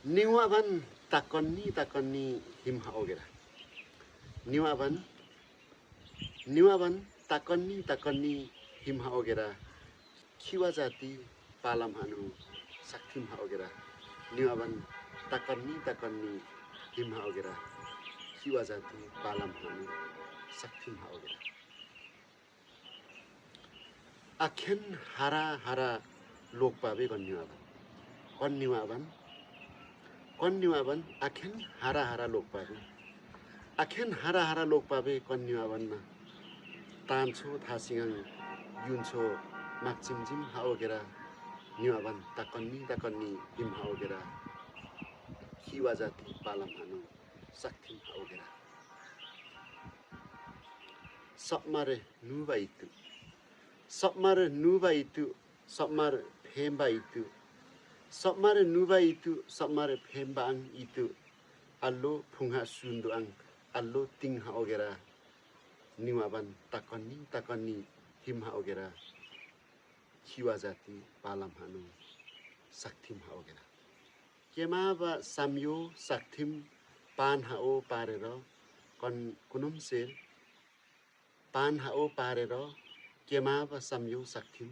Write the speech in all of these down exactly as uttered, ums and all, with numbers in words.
Niwa ban takonni takonni him ha'ogera. Niwa ban, niwa ban takonni takonni him ha'ogera. Khiwa jati palam hanu sakthim ha'ogera. Niwa ban takonni takonni him ha'ogera. Khiwa jati palam hanu sakthim ha'ogera. Akhen hara hara lokpabe kon niwa ban. Kon niwa ban. Kon niwa ban akhen hara hara lokpabe. Akhen hara hara lokpabe kon niwa ban na. Tanso thasingang yunso makchimjim ha'ogera. Niwa ban takonni takonni him ha'ogera. Khiwa jati palam hanu sakthim ha'ogera. Sapmare nuba itu. Sapmare nuba itu. Sapmare phemba itu. Sapmare nuba itu. Sapmare phemba ang itu. Alo phungha sundu ang. Alo ting ha'ogera. Niwa ban takonni takonni him ha'ogera. Khiwa jati palam hanu sakthim ha'ogera. Kemaba samyo sakthim pan ha'o parero kon kunum sel pan ha'o parero kemaba samyo sakthim.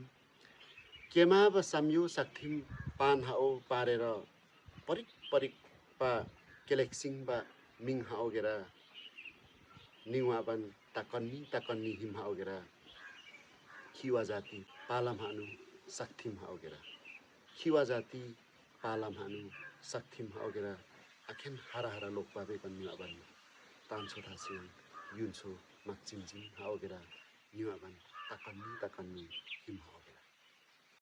Kemaba samyo sakthim pan ha'o parero parik parik pa keleksing ba ming ha'ogera. Niwa ban takonni takonni him ha'ogera. Khiwa jati palam hanu sakthim ha'ogera. Khiwa jati palam hanu sakthim ha'ogera. Akhen hara hara lokpabe kon niwa ban. Tanso thasingang yunso makchimjim ha'ogera. Niwa ban takonni takonni him ha'o.